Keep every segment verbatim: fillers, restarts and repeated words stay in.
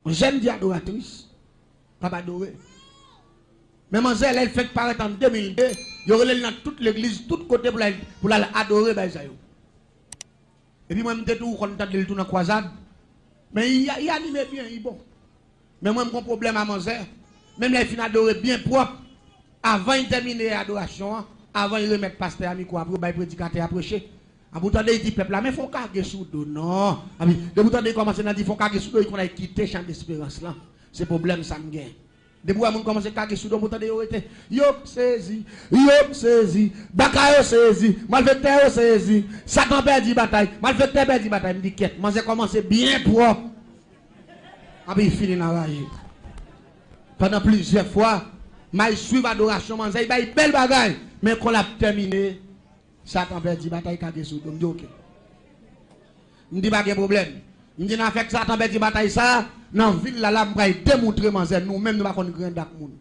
Yon jèn di adoratris k ap adore. Men manzè, lè l fenk parèt an de mil de, yo rele l nan tout legliz, tout kote pou l al, pou l al adore bay sa yo. Epi mwen, m te tou konn tande l tou nan kwazad. Men li, li anime byen, li bon. Men mwen, m gon pwoblèm a manzè. Menm lè l fin adore byen pwòp, avan l tèmine adorasyon an, avan l remèt pastè a mikwo a pou yo bay predikatè a preche, anpi w tande l di pèp la, "Men fè w kage sou do, non." Anpi, depi w tande l kòmanse nan di, "Fè w kage sou do," li konn al kite Chan Desperans lan. Se pwoblèm sa m gen. Depi w wè moun kòmanse kage sou do, moun tande yo rete. Yo sezi, yo sezi, baka yo sezi, malfektè yo sezi, Satan pèdi batay, malfektè pèdi batay. M di, "Kèt, manzè kòmanse byen pwòp." Anpi l fini nan raje. Pandan plizyè fwa, m al swiv adorasyon manzè, li bay bèl bagay. Men kon l ap tèmine, Satan pèdi batay, kage sou do. M di, "Oke." M di, "Pa gen pwoblèm." M di, "Nan fèt Satan pèdi batay sa a, nan vil la, la, m pral demoutre manzè, nou menm, nou pa konn griyen dak moun.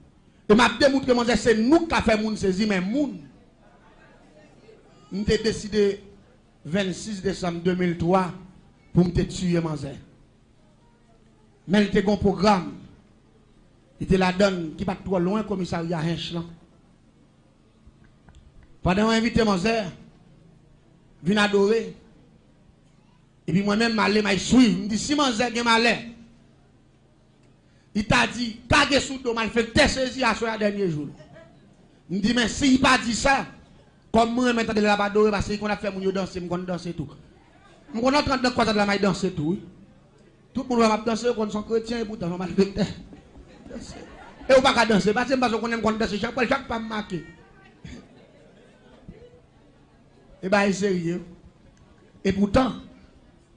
E m ap demoutre manzè, se nou k ka fè moun sezi, men moun." M te deside vennsis desanm de mil twa pou m te tiye manzè. Men l te gon pwogram. Li te ladann ki pa t twò lwen komisarya Hench lan. Pandan yo envite manzè vin adore, epi mwen menm, m ale, m al swiv. M di, "Si manzè gen malè, li ta di, 'Kage sou do, malfektè sezi, aswè a dènye jou l.'" M di, "Men si li pa di sa, kòm mwen renmen tande l ap adore, paske li konn ap fè moun yo danse, m konn danse tou. M konn antre anndan kwazad la, m al danse tou, wi. Tout moun wè m ap danse, yo konn se yon kretyen, epoutan se yon malfektè. E ou pa ka danse, paske m pa konnen m konn danse, chak pwèl, chak pa m make." E bagay serye. Epoutan,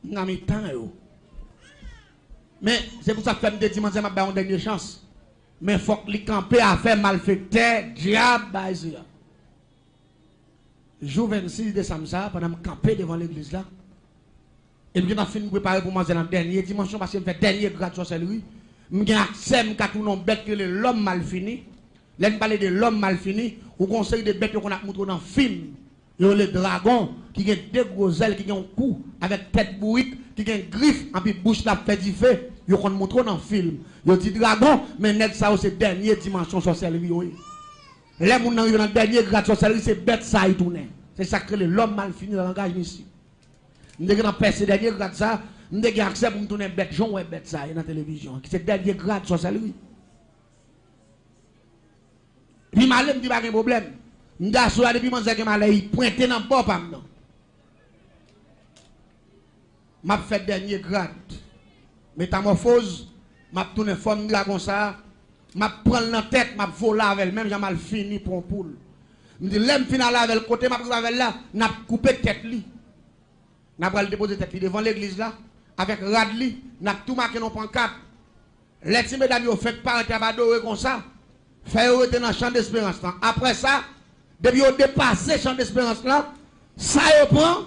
m nan mitan yo. Men, se pou sa k fè m te di manzè m ap bay yon dènye chans. Men fòk li kanpe afè malfektè, dyab, bagay sila. Jou vennsis desanm sa a, pandan m kanpe devan legliz la, e m gentan fin prepare pou manzè nan dènye dimansyon, paske m fè dènye grad sòsèlri, m gen aksè, m ka tounen yon bèt ki rele lòm malfini. Lè n pale de lòm malfini, ou gen yon seri de bèt yo konn ap montre w nan fim. Yo rele dragon, ki gen de gwo zèl, ki gen yon kou avèk tèt bourik, ki gen grif, anpi bouch la ap fè dife. Yo konn montre w nan fim. Yo di dragon, men nèg sa yo se dènye dimansyon sòsèlri yo ye. Lè moun nan rive nan dènye grad sòsèlri, se bèt sa a li tounen. Se sa k rele lòm malfini nan langaj mistik. M te gentan pèse dènye grad sa a, m te gen aksè pou m tounen bèt jan w wè bèt sa a ye nan televizyon an, ki se dènye grad sòsèlri. Epi m ale, m di pa gen pwoblèm. M di aswè a depi manzè gen malè, li pwente nan bò pa m nan. M ap fè dènye grad. Metamòfoz, m ap tounen fòm dragon sa a, m ap pran l nan tèt, m ap vole avè l, menm jan m al fini pran poul. M di lè m fin ale avè l, kote m ap rive avè l la, n ap koupe tèt li. N a pral depoze tèt li devan legliz la, avèk rad li, n ap tou make nan yon pankat. Lè ti medam yo fenk parèt, y ap adore konsa, fè yo rete nan chan desperans lan. Apre sa, depi yo depase chan desperans lan, sa yo pran,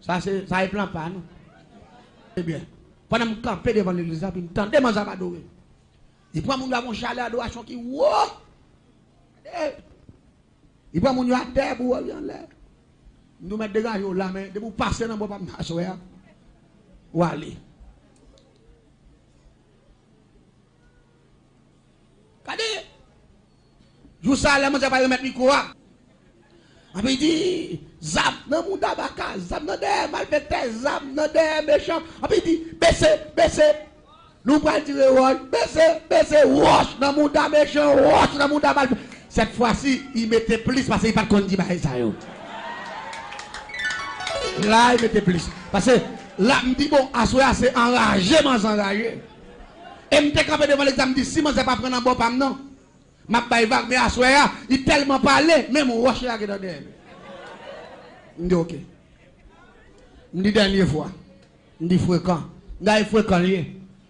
sa se, sa e plan pa nou. Ebyen, pandan m kanpe devan legliz la, epi m tande manzè ap adore. Li pran moun yo avè yon chalè adorasyon ki wo. Gade! Li pran moun yo atè pou yo anlè. M di w mèt degaje w la, men depi w pase nan bò pa m nan aswè a, w ale. Gade! Jou sa a, lè manzè pral remèt mikwo a, anpi l di, zam nan mouda baka, zam nan dèyè malfektè, zam nan dèyè mechan. Anpi l di, bese, bese. Nou pral tire wòch, bese, bese, wòch nan mouda mechan, wòch nan mouda malfektè. Sèt fwa si, li mete plis, paske li pa t konn di bagay sa yo. La, li mete plis. Paske la, m di, bon, aswè a, se anraje manzè anraje. E m te kanpe devan legliz la, m di, si manzè pa pran nan bò pa m nan, m ap bay vag, men aswè a, li tèlman pale, menm wòch lage nan dèyè l. M di, oke. M di, dènye fwa. M di, frekan. M di, a, e frekan l ye.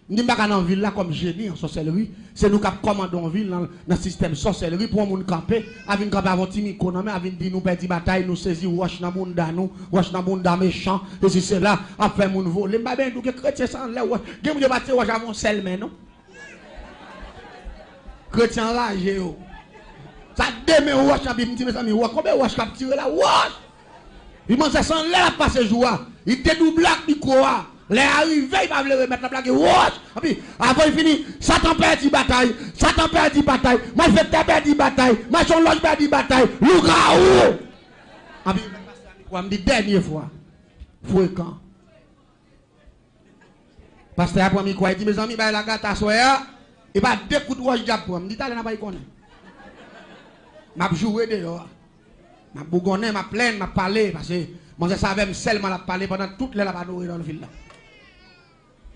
M di, m pa ka nan vil la kòm jeni an sòsèlri. Se nou k ap kòmande yon vil nan, nan sistèm sòsèlri pou yon moun kanpe, a vin kanpe avè yon ti mikwo nan men, a vin di nou pèdi batay, nou sezi, wòch nan bounda nou, wòch nan bounda mechan, sesi sela, ap fè moun vole. M pa benyen di w gen kretyen san lè wòch. Gen moun yo pa tire wòch avè yon sèl men, non. Kretyen anraje yo. Sa de men wòch anpi m di, mezanmi, wòch, konbyen wòch k ap tire la? Wòch! Li manzè san lè l ap pase jou a. Li te double ak mikwo a. Lè a rive, li pa vle remèt, l ap lage wòch. Epi, avan l fini, Satan pèdi batay, Satan pèdi batay, malfektè pèdi batay, machonlòj pèdi batay, lougawou. Epi, pastè a mikwo a, m di, dènye fwa, frekan. Pastè a pran mikwo a, li di, mezanmi, bagay la gate aswè a. E pa de kout wòch djab pran. M di, talè n ap al konnen. M ap joure deyò a. M ap bougonnen, m ap plenn, m ap pale, paske manzè sa avè m sèlman l ap pale pandan tout lè l ap adore nan vil la.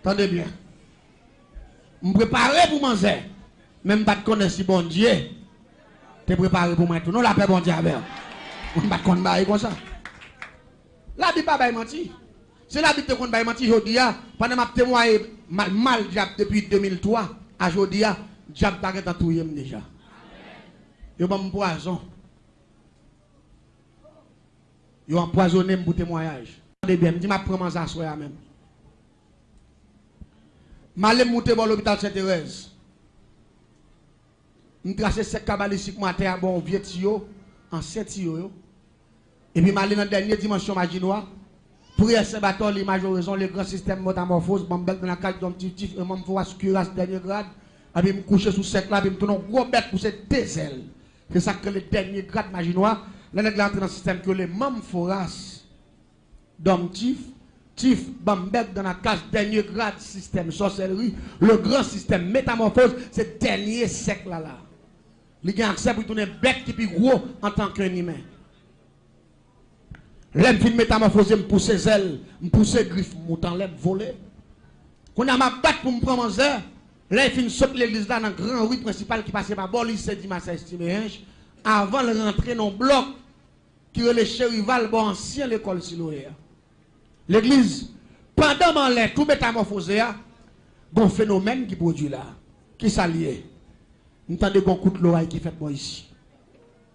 Tande byen. M prepare pou manzè, men m pa t konnen si Bondye te prepare pou mwen tou. Non, lapè Bondye avè w. Mwen m pa t konn bagay konsa. Labib pa bay manti. Si Labib te konn bay manti jodi a, pandan m ap temwaye mal, mal dyab depi de mil twa a jodi a, dyab ta gentan touye m deja. Yo ban m pwazon. Yo anpwazonnen m pou temwayaj. Tande byen, m di m ap pran manzè aswè a menm. M ale m moute bò lopital Senterèz. M trase sèk kabalistik mwen atè a, bò yon vye tiyo, ansyen tiyo yo. Epi m ale nan dènye dimansyon Majinwa. Priyè Sen Batòli, Majorazon, Legran, Sistèm, Metamòfoz, Banmbèk, Dannakach, Dòm Tif Tif, Manm Foras, Kiras, Dènye Grad. Epi m kouche sou sèk la, epi m tounen yon gwo bèt pouse de zèl. Se sa k rele Dènye Grad Majinwa. Lè nèg la antre nan sistèm ki rele Manm Foras, Dòm Tif Tif, Banmbèk, Dannakach, Dènye Grad, Sistèm Sòsèlri, Legran, Sistèm Metamòfoz, se dènye sèk la la. Li gen aksè pou l tounen bèt ki pi gwo antanke en imen. Lè m fin metamòfoze, m pouse zèl, m pouse grif, m moute anlè, m vole. Kounye a m ap bat pou m pran manzè. Lè l fin sot legliz la nan gran ri prensipal ki pase pa bò lise Dimas Estime Hinche, avan l rantre nan yon blòk ki rele Cherival, bò ansyen lekòl Siloe a. Legliz, pandan m anlè tou metamòfoze a, gon fenomèn ki pwodui la. Kisa l ye? M tande gon kout loray ki fèt bò isi.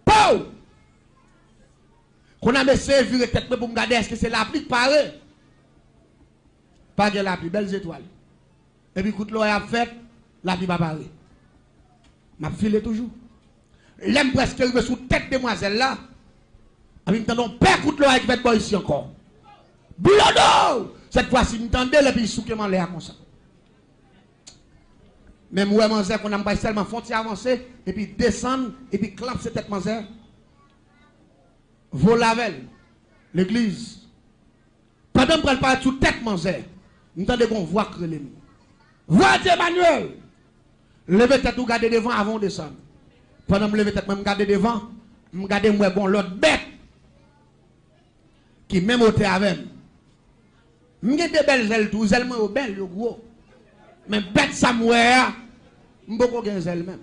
Pow! Kounye a m eseye vire tèt mwen pou m gade èske se lapli k pare. Pa gen lapli, bèl zetwal. Epi kout loray ap fèt, lapli pa pare. M ap file toujou. Lè m prèske rive sou tèt demwazèl la, epi m tande yon pè kout loray ki fèt bò isi ankò. Blodo! Sèt fwa si m tande l epi l souke m anlè a konsa. Men m wè manzè kounye a m pral sèlman fè yon ti avanse, epi desann, epi klamse tèt manzè. Vole avè l. Legliz. Pandan m pral parèt sou tèt manzè, m tande gon vwa k rele m. Vwa di Emmanuel! Leve tèt ou gade devan avan w desann. Pandan m leve tèt mwen, m gade devan, m gade m wè gon lòt bèt ki menm wotè avè m. M gen de bèl zèl tou, zèl mwen yo bèl, yo gwo. Men bèt sa m wè a, m poko gen zèl menm.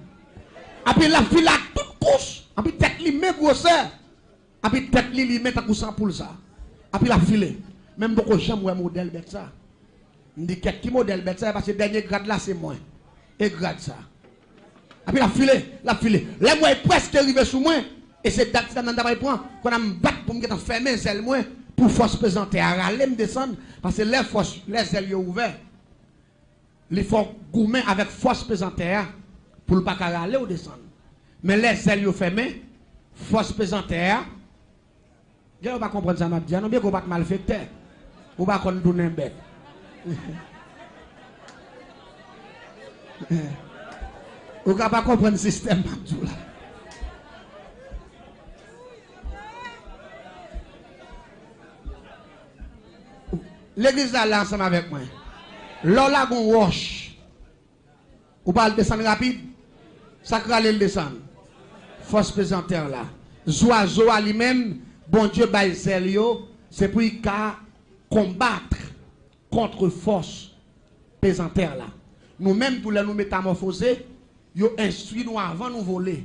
Epi l ap file ak tout kous, epi tèt li men gwosè. Epi tèt li, li men tankou san poul sa. Epi l ap file. Men m poko janm wè modèl bèt sa. M di, kèt, ki modèl bèt sa? Paske dènye grad la se mwen. E grad sa? Epi l ap file, l ap file. Lè m wè l prèske rive sou mwen, e se dat ti dam nan ta pral pran, kounye a m bat pou m gentan fèmen zèl mwen, pou fòs pezantè a rale m desann, paske lè fòs, lè zèl yo ouvè, li fè w goumen avèk fòs pezantè a pou l pa ka rale w desann. Men lè zèl yo fèmen, fòs pezantè a, gen lè w pa konprann sa m ap di a non, byen ke w pa t malfektè, ou pa konn tounen bèt. Ou ka pa konprann sistèm m ap di w la. Legliz la la ansanm avèk mwen. Lè w lage yon wòch, ou pa al desann rapid? Sa k rale l desann? Fòs pezantè la. Zwazo a li menm, Bondye bay zèl yo, se pou l ka konbat kont fòs pezantè la. Nou menm tou, lè nou metamòfoze, yo enstwi nou avan nou vole.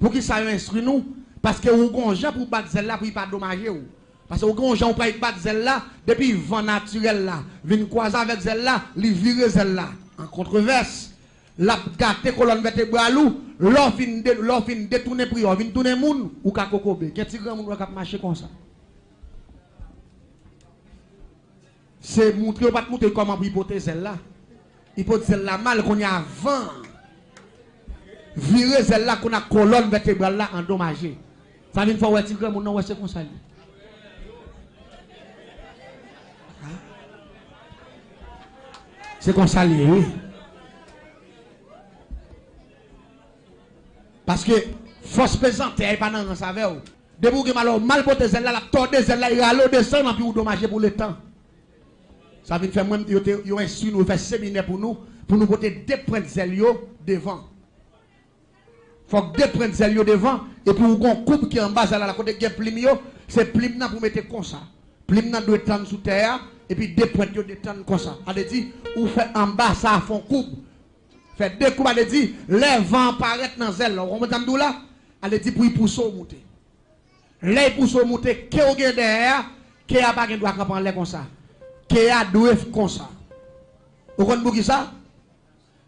Poukisa yo enstwi nou? Paske ou gon jan pou w bat zèl la pou li pa domaje w. Paske ou gon jan ou pral bat zèl la, depi van natirèl la vin kwaze avèk zèl la, li vire zèl la an kontrevès. L ap gate kolòn vètebral ou, lè w fin de-, lè w fin detounen priyè, w vin tounen moun, ou ka kokobe. Gen ti granmoun wè k ap mache konsa. Se moutre yo pa t moutre l kòman pou l pote zèl la. Li pote zèl la mal, kounye a van an vire zèl la, kounye a kolòn vètebral la andomaje. Sa vin fè w wè ti granmoun nan, wè se konsa l ye. Se konsa l ye, wi. Paske fòs pezantè a, li pa nan rans avè w. Depi w gen mal, w mal pote zèl la, l ap tòde zèl la, li rale w desann, anpi w domaje pou letan. Sa vin fè mwen, yo te, yo enstwi nou, yo fè seminè pou nou, pou nou pote de pwent zèl yo devan. Fòk de pwent zèl yo devan, epi w gon koub ki anba zèl la, kote gen plim yo, se plim nan pou mete konsa. Plim nan dwe tann sou tè a, epi de pwent yo detann konsa. Sa vle di, ou fè anba sa a fè yon koub. Fè de koub, sa vle di, lè van an parèt nan zèl la, ou konprann sa m di w la? Sa vle di pou l pouse w moute. Lè l pouse w moute, ke w gen dèyè a, ke a pa gen dwa kanpe anlè konsa. Ke a dwe f-, konsa. Ou konn poukisa?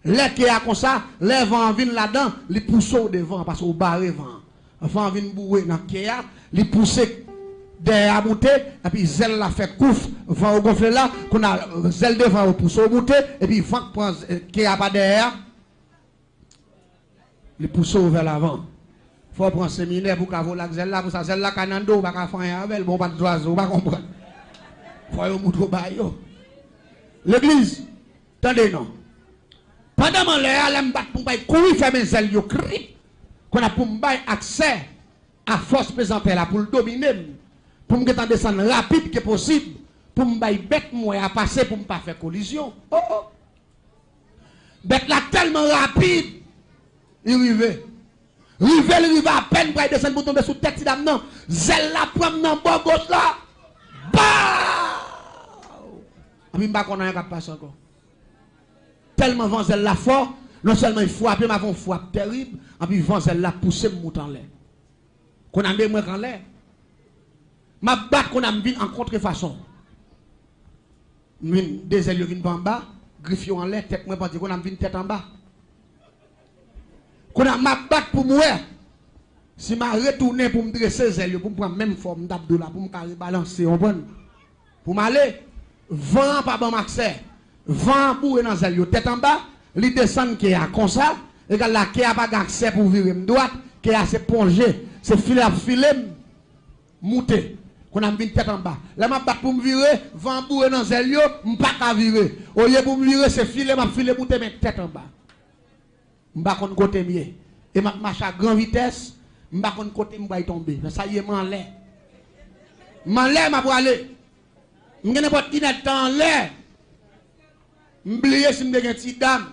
Lè ke a konsa, lè van an vin ladan, li pouse w devan, paske w bare van an. Van an vin boure nan ke a, li pouse dèyè a moute, epi zèl la fè kouf, van yo gonfle la, kounye a zèl devan yo pouse w moute, epi van k pran z-, ke a pa dèyè a, li pouse w vè lavan. Fò w pran seminè pou w ka vole ak zèl la, konsa zèl la ka nan do w, ou pa ka fè anyen avè l, bon, ou pa t zwazo, ou pa konprann. Fò yo moutre w ba yo. Legliz, tande non. Pandan m anlè a, lè m bat pou m bay kouri fèmen zèl yo, krip, kounye a pou m bay aksè a fòs pezantè la pou l domine m, pou m gentan desann rapid ke posib, pou m bay bèt m wè a pase, pou m pa fè kolizyon. Oh, oh. Bèt la tèlman rapid, li rive. Rive, li rive apèn pral desann pou tonbe sou tèt ti dam nan. Zèl la pran m nan bò goch la. Baw! Anpi m pa konn anyen k ap pase ankò. Tèlman van zèl la fò, non sèlman li frape m avè yon frap tèrib, anpi van zèl la pouse m moute anlè. Kounye a men mwen k anlè. M ap bat kounye a m vin an kontrefason. M vin, de zèl yo vin pa anba, grif yo anlè, tèt mwen pandye. Kounye a m vin tèt anba. Kounye a m ap bat pou m wè si m a retounen pou m drese zèl yo, pou m pran menm fòm m t ap di w la, pou m ka rebalanse, w konprann? Pou m ale, van an pa ban m aksè. Van an boure nan zèl yo tèt anba, li desann ke a konsa, egal la ke a pa gen aksè pou vire m dwat, ke a se ponje, se file l ap file m moute. Kounye a m vin tèt anba. Lè m ap bat pou m vire, van an boure nan zèl yo, m pa ka vire. Olye pou m vire, se file m ap file moute, men tèt anba. M pa konn kote m ye. E m ap mache a gran vitès, m pa konn kote m pral tonbe. Nan sa ye m anlè. M anlè, m ap prale. M gen nenpòt inèdtan anlè. M bliye si m te gen ti dam.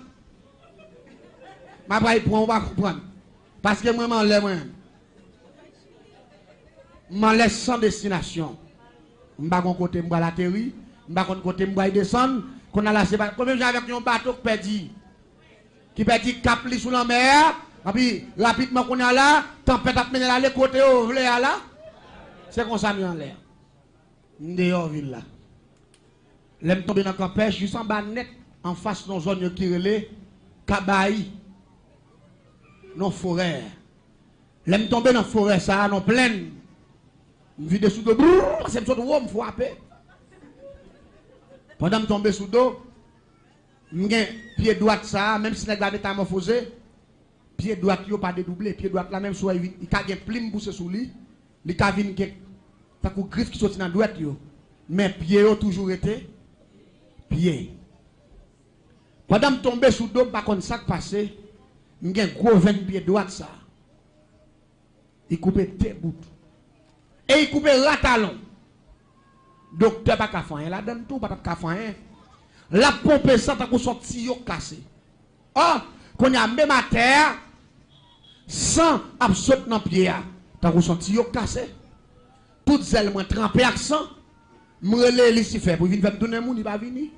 M ap pral pran ou pa konprann. Paske mwen m anlè mwen. M anlè san destinasyon. M pa konn kote m pral ateri, m pa konn kote m pral desann. Kounye a la se pa, konn menm jan avèk yon bato k pèdi, ki pèdi kap li sou lanmè a, epi rapidman kounye a la, tanpèt ap mennen l ale kote yo vle a la. Se konsa m ye anlè. M deyò vil la. Lè m tonbe nan kanpèch, jis anba nèt, anfas yon zòn yo ki rele Kabayi, nan forè. Lè m tonbe nan forè sa a, nan plenn, m vide sou do, brrr, se m sot wo, m frape. Pandan m tonbe sou do, m gen pye dwat sa a, menm si nèg la metamòfoze, pye dwat yo pa dedouble. Pye dwat la, menm si w wè li, li ka gen plim pouse sou li, li ka vin gen tankou grif ki soti nan dwèt yo. Men pye yo toujou rete pye. Pandan m tonbe sou do, m pa konn sa k pase, m gen gwo venn pye dwat sa. Li koupe de bout. E li koupe ra talon. Doktè pa ka fè anyen ladan l tou, pa t ap ka fè anyen. L ap ponpe san tankou se yon tiyo k kase. Ò, kounye a menm atè a, san ap sot nan pye a, tankou se yon tiyo k kase. Tout zèl mwen tranpe ak san. M rele Lisifè pou vin fè m tounen moun, li pa vini.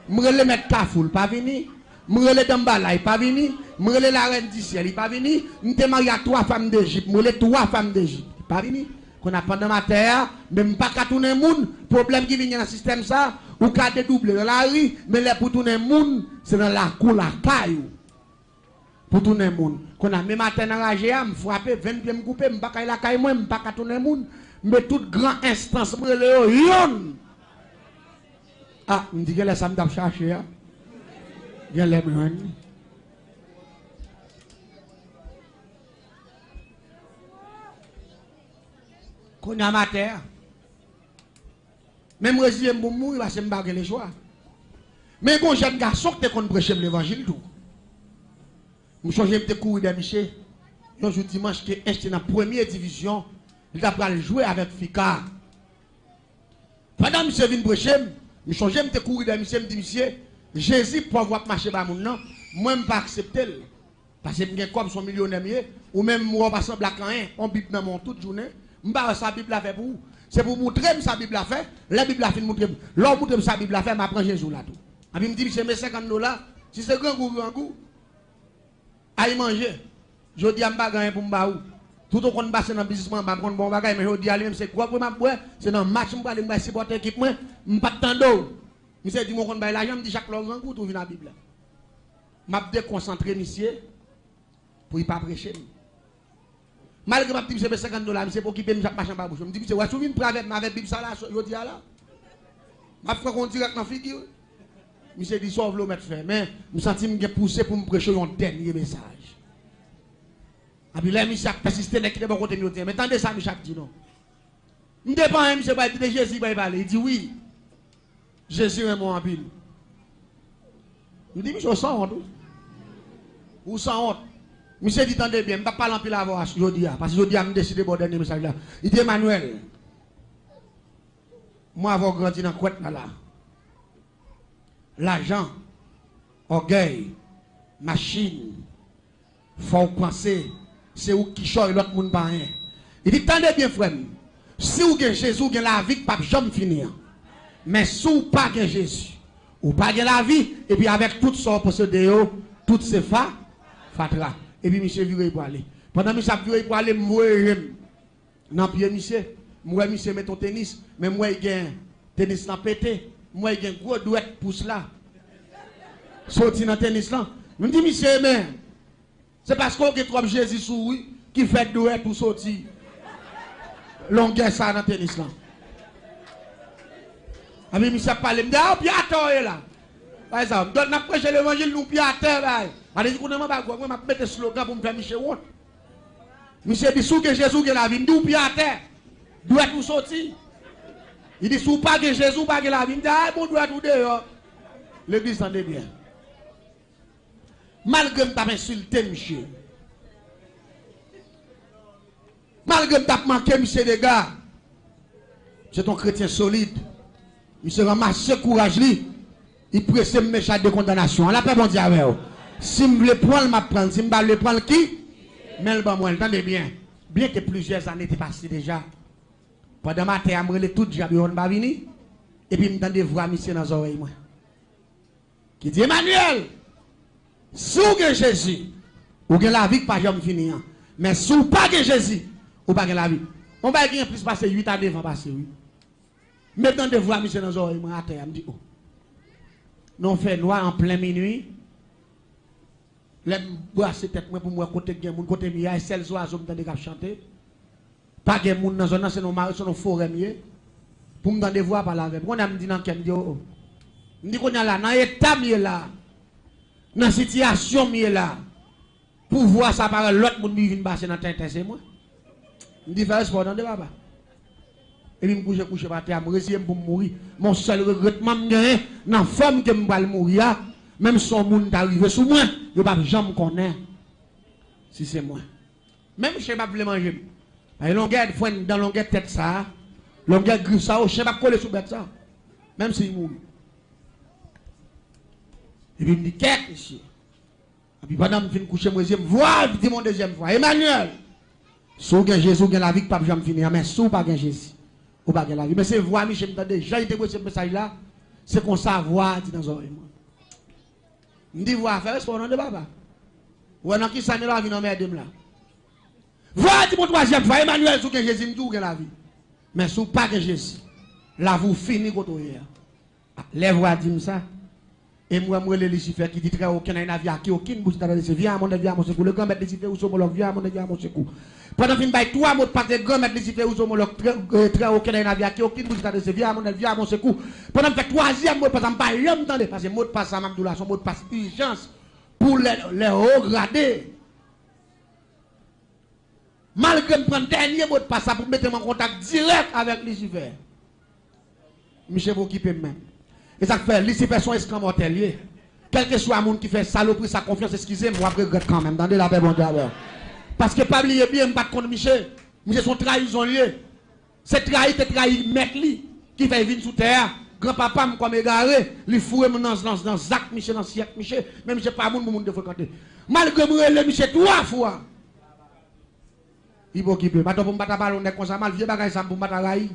M rele Mèt Kafou, li pa vini. M rele Danbala, li pa vini. M rele Larèn di Syèl, li pa vini. M te marye a twa fanm Dejip, m rele twa fanm Dejip, li pa vini. Kounye a pandan m atè a, men m pa ka tounen moun. Pwoblèm ki vin gen nan sistèm sa, ou ka dedouble nan lari, men lè pou tounen moun, se nan lakou lakay ou pou tounen moun. Kounye a, menm atè nan raje a, m frape, venn pye m koupe, m pa ka al lakay mwen, m pa ka tounen moun. M met tout gran enstans, m rele yo yonn. A, m di genlè sa m t ap chache a, genlè m jwenn li. Kounye a m atè a. Men m reziye m pou m mouri, paske m pa gen lechwa. Men gen yon jèn gason ki te konn preche m levanjil tou. M chonje m te kouri dèyè misye. Yon jou dimanch ke Ench te nan premye divizyon, li ta pral jwe avèk Fika. Pandan misye vin preche m, m chonje m te kouri dèyè misye, m di misye, Jezi pòv w ap mache ba moun nan, mwen m pa aksepte l. Paske m gen kòb, se yon milyonè m ye, ou menm m wè w pa sanble ak anyen, yon Bib nan men w tout jounen, m pa wè sa Bib la fè pou ou. Se pou w moutre m sa Bib la fè, lè Bib la fin moutre m, lè w moutre m sa Bib la fè, m a pran Jezi w la tou. Epi m di misye, men senkant dola, si se grangou, grangou, ay manje. Jodi a m pa gen anyen pou m ba ou. Tout ou konn pase nan biznis mwen anba, m konn ba w bagay, men jodi a li menm se gwòg mwen m ap bwè, se nan match m prale, m pral sipòte ekip mwen, m pa t tande w. Misye di m ou konn bay lajan, m di chak lè w grangou tou vin a Bib la. M ap dekonsantre misye pou li pa preche m. Malgre m ap di misye men senkant dola, misye pa okipe m, m ap mache anba bouch mwen. M di misye, wè si w vin pre avè m avè Bib sa la jodi a la, m ap frape w yon dirèk nan figi wi. Misye di sa w vle w mèt fè, men m santi m gen pouse pou m preche w yon dènye mesaj. Epi lè misye ap pèsiste, nèg ki te bò kote m yo di, men tande sa misye ap di non. M te pa anyen, misye bay, li te Jezi bay pale. Li di wi. Jezi renmen w anpil. M di misye, ou sanwont wi. Ou sanwont. Misye di tande byen, m p ap pale anpil avè w jodi a, paske jodi a m deside ba w dènye mesaj la. Li di Emmanuel, mwen avè w grandi nan kwèt la la. Lajan, ògèy, machin, fò w panse se ou k kichòy, lòt moun pa anyen. Li di tande byen frè m, si w gen Jezi w gen lavi k p ap janm fini an. Men si w pa gen Jezi, ou pa gen lavi, epi avèk tout sa w posede yo, tout se fa, fatra. Epi misye vire l prale. Pandan misye ap vire l prale, m voye je m nan pye misye. M wè misye met yon tenis, men m wè l gen tenis lan pete. M wè l gen gwo dwèt pous la soti nan tenis lan. M di misye, men se paske w gen twòp Jezi sou ou wi ki fè dwèt ou soti longè sa nan tenis lan. Epi misye ap pale, m di a, pye atè w ye la. Bay sa, m dòt n ap preche levanjil, nou pye atè, bay. Sa vle di kounye a m anba gwòg mwen, m ap mete slogan pou m fè misye wont. Misye di, si w gen Jezi, w gen lavi. M di, ou pye atè. Dwèt ou soti. Li di, si w pa gen Jezi, w pa gen lavi. M di, ay bon, dwèt ou deyò. Legliz, tande byen. Malgre m t ap ensilte misye, malgre m t ap manke misye dega, se t on kretyen solid. Misye ranmase kouraj li, li prese m met chaj de kondanasyon an. Lapè Bondye avè w. Si m vle pran l, m ap pran l. Si m pa vle pran l, ki? Men l ban mwen l. Tande byen. Byenke plizyè zane te pase deja, pandan m atè a, m rele tout dyab yo, yo pa vini. Epi m tande vwa misye nan zòrèy mwen ki di, Emmanuel, si w gen Jezi, ou gen lavi k pa janm fini an. Men si w pa gen Jezi, ou pa gen lavi. Yon bagay ki gen plis pase uit a, nèf an pase, wi. M tande vwa misye nan zòrèy mwen atè a, m di, o. Nan yon fènwa, an plen minui, lè m brase tèt mwen pou m wè kote k gen moun, kote m ye a, e sèl zwazo m tande k ap chante. Pa gen moun nan zòn nan, se nan mare, se nan forè m ye. Pou m tande vwa pale avè m. Kounye a m di nan kè m, m di, o, o. M di kounye a la, nan eta m ye la, nan sitiyasyon m ye la, pou vwa sa parèt lòt moun ki vin pase nan tenten, se mwen. M di, fè respè w tande, papa. Epi m kouche, kouche pa tè a, m reziye m pou m mouri. Men sèl regretman m genyen, nan fòm ke m pral mouri a, menm si yon moun ta rive sou mwen, yo p ap janm konnen si se mwen. Menm chen p ap vle manje m. Paske longè frenn dan, longè tèt sa a, longè grif sa a, o, chen p ap kole sou bèt sa a. Menm si l mouri. Epi m di, kèt, mesye. Epi pandan m fin kouche, m reziye m, vwa di m yon dezyèm fwa, Emmanuel, si w gen Jezi, w gen lavi k p ap janm fini an, men si w pa gen Jezi, ou pa gen lavi. Men se vwa misye m tande, jan li te prese mesaj la, se konsa vwa a di nan zòrèy mwen. M di vwa a, fè respè w tande papa. Ou wè nan kisa m ye la, w vin anmède m la. Vwa a di m yon twazyèm fwa, Emmanuel, si w gen Jezi, m di w gen lavi. Men si w pa gen Jezi, lavi w fini kote w ye a. Lè vwa a di m sa, e m wè m rele Lisifè ki di, très haut, quel est la vie à qui aucune bouche t'a adressé. Viens à mon aide, viens à mon secours. Le grand maître Lisifè, où sont mon lòk, viens à mon aide, viens à mon secours. Pandan m fin bay twa modpas, le grand maître Lisifè, où sont mon lòk, très, euh, très haut, quel est la vie à qui aucune bouche t'a adressé. Viens à mon aide, viens à mon secours. Pandan m fè twazyèm modpas, m pa janm tande, paske modpas sa m ap di w la, se yon modpas ijans pou lè, lè wo grade. Malgre m pran dènye modpas sa pou m mete m an kontak dirèk avèk Lisifè, misye pa okipe m menm. E sa k fè, Lisifè se yon eskanmòtè l ye. Kèlkeswa moun ki fè salopri sa konfyans, eskize m, w ap regrèt kanmenm. Tande, lapè Bondye avè w. Paske pa bliye byen, m pa t konn misye. Misye se yon trayizon l ye. Se trayi te trayi mèt li ki fè l vin sou tè a. Granpapa m kòm egare, li foure m nan, nan, nan zak misye, nan syèk misye. Men misye pa moun pou moun te frekante. Malgre m rele misye twa fwa. Li pa okipe m. Atò pou m pa ta pale yon nèg konsa mal, vye bagay sa m pou m pa ta rayi.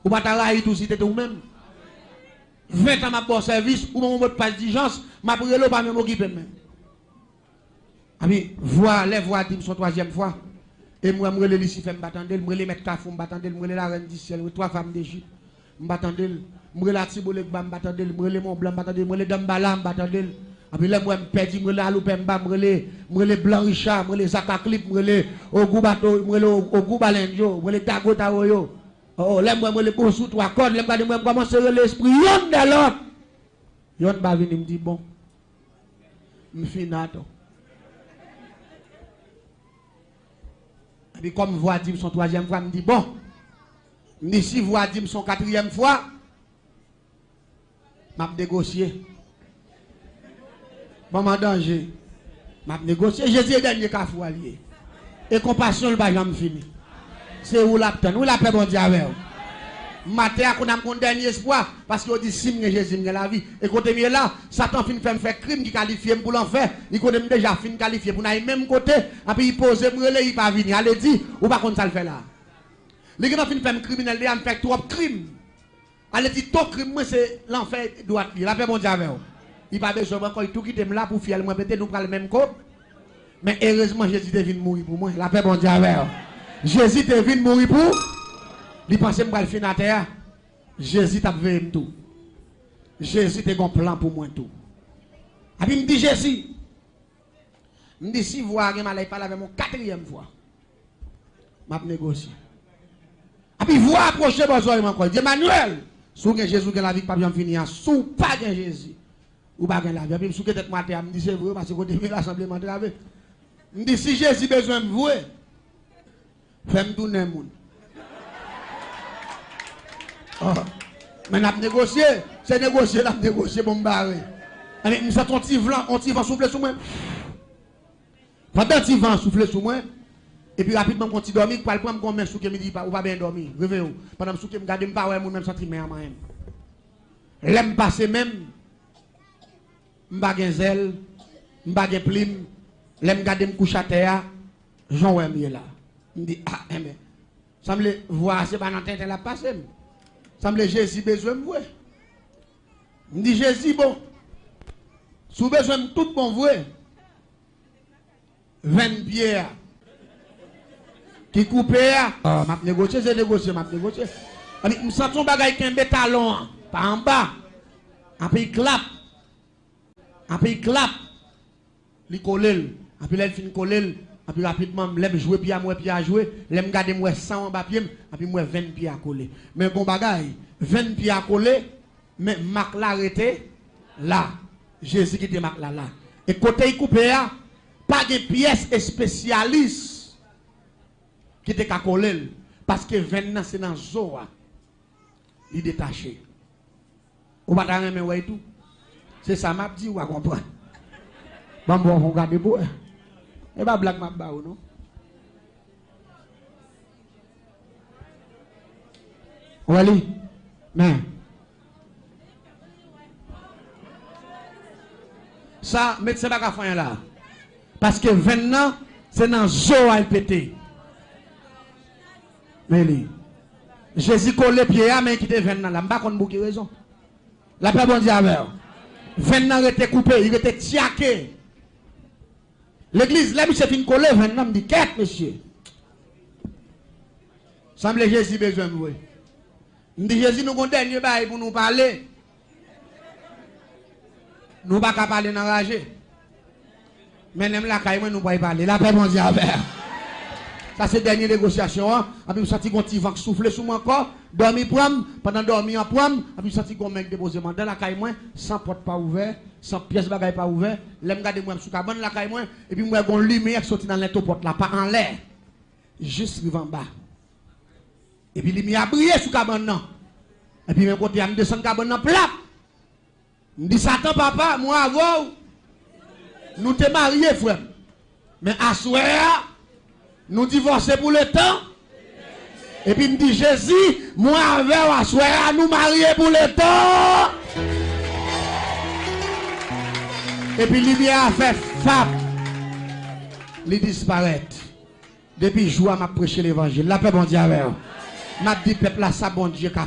Ou pa ta rayi tou si te te ou menm. Ven tan m ap ba w sèvis, ou ban m yon modpas dijans, m ap rele w pa menm okipe m menm. Epi vwa, lè vwa di m se yon twazyèm fwa, e m wè m rele Lisifè m pa tande l, m rele mèt Kafou m pa tande l, m rele larèn di syèl, twa fanm Dejip. M pa tande l. M rele Atibolegba, m pa tande l. M rele Mont Blanc, m pa tande l. M rele Danmbala, m pa tande l. Epi lè m wè m pèdi, m rele Aloupemba, m rele, m rele Blanc Richard, m rele Zaka Clip, m rele Ogou Bato, m rele O-, Ogou Balenjo, m rele Dago Tawoyo. O, o, lè m wè m rele Bosou Twa Kòd, lè m gade m wè m kòmanse rele espri yonn dè lòt. Yonn pa vini, m di, "Bon, m fin atò." Epi kòm vwa di m se yon twazyèm fwa, m di, "Bon." M di, "Si vwa di m se yon katriyèm fwa, m ap negosye." Ban m an danje. M ap negosye. Jezi e dènye kafou a l ye. E konpasyon l pa janm fini. Se ou l ap tann. Wi, lapè Bondye avè w. Maten a, kounye a m gon dènye espwa, paske yo di si m gen Jezi, m gen lavi. E kote m ye la, Satan fin fè m fè krim ki kalifye m pou lanfè. Li konnen m deja fin kalifye pou n al menm kote, epi li poze m rele, li pa vini. Ale di, ou pa konn sa l fè la. Li gentan fin fè m kriminèl deja, m fè twòp krim. Ale di to krim mwen se lanfè dwat li. Lapè Bondye avè w. Li pa bezwen m ankò, li tou kite m la pou fyèl mwen pete, nou pral menm ko. Men erezman Jezi te vin mouri pou mwen. Lapè Bondye avè w. Jezi te vin mouri pou. Li panse m pral fin atè a. Jezi t ap veye m tou. Jezi te gon plan pou mwen tou. Epi m di Jezi, m di si vwa a gen malè, pale avè m yon katriyèm fwa. M ap negosye. Epi vwa a pwoche bò zòrèy mwen ankò. Li di, "Emmanuel, si w gen Jezi, w gen lavi k p ap janm fini an. Si w pa gen Jezi, ou pa gen lavi." Epi m souke tèt mwen atè a, m di, "Se vre, paske kote m ye la sanble m antrave." M di, "Si Jezi bezwen m vre, fè m tounen moun." Oh. Men n ap negosye. Se negosye l ap negosye, bon, m bare. Anben, m santi yon ti van, yon ti van soufle sou mwen. Pandan ti van an soufle sou mwen, epi rapidman m gon ti dòmi k pral pran m, gon men souke m, li di, "Pa, ou pa byen dòmi, reveye w." Pandan m souke, m gade, m pa wè moun, men m santi men an manyen m. Lè m pase men m, m pa gen zèl, m pa gen plim. Lè m gade, m kouche atè a, jan w wè m ye la. M di, "A, enben, sanble vwa a se pa nan tenten l ap pase m. Sanble Jezi bezwen m vre." M di, "Jezi, bon, si w bezwen m tout bon vre, venn pye a ki koupe a." Ah, m ap negosye, se negosye, m ap negosye. Epi m santi yon bagay kenbe talon an pa anba. Epi l klap. Epi l klap. Li kole l. Epi lè l fin kole l, epi rapidman, lè m jwe pye a, m wè pye a jwe. Lè m gade, m wè san anba pye m. Epi m wè venn pye a kole. Men gon bagay, venn pye a kole, men mak la rete la. Jezi kite mak la la. E kote l koupe a, pa gen pyès espesyalis ki te ka kole l, paske venn nan se nan zo a li detache. Ou pa ta renmen wè l tou? Se sa m ap di, w a konprann. Ban m ba w yon gade pou wè. E pa blag m ap ba w, non. Ou wè li? Men. Sa, medsen pa ka fè anyen la. Paske venn nan, se nan zo a l pete. Men li. Jezi kole pye a, men li kite venn nan la. M pa konn pou ki rezon. Lapè Bondye avè w. Venn nan rete koupe, li rete tyake. Legliz, lè misye fin kole venn nan, m di, "Kèt, mesye. Sanble Jezi bezwen m vre." M di, "Jezi, nou gon dènye bagay pou nou pale. Nou pa ka pale nan raje. Mennen m lakay mwen, nou pral pale." Lapè Bondye avè w. Sa se dènye negosyasyon an. Epi m santi gon ti van k soufle sou mwen ankò. Dòmi pran m. Pandan dòmi an pran m, epi m santi gon men k depoze m anndan lakay mwen, san pòt pa ouvè, san pyès bagay pa ouvè. Lè m gade, m wè m sou kabann lakay mwen, epi m wè gon limyè k soti nan lento pòt la, pa anlè, jis rive anba. Epi limyè a briye sou kabann nan. Epi menm kote a, m desann kabann nan plat. M di, Satan, papa, mwen avè w, nou te marye, frè m. Men aswè a, nou divòse pou letan. Epi m di, Jezi, mwen avè w aswè a, nou marye pou letan. Epi limyè a fè fap, li disparèt. Depi jou a m ap preche levanjil. Lapè Bondye avè w. M ap di pèp la sa Bondye ka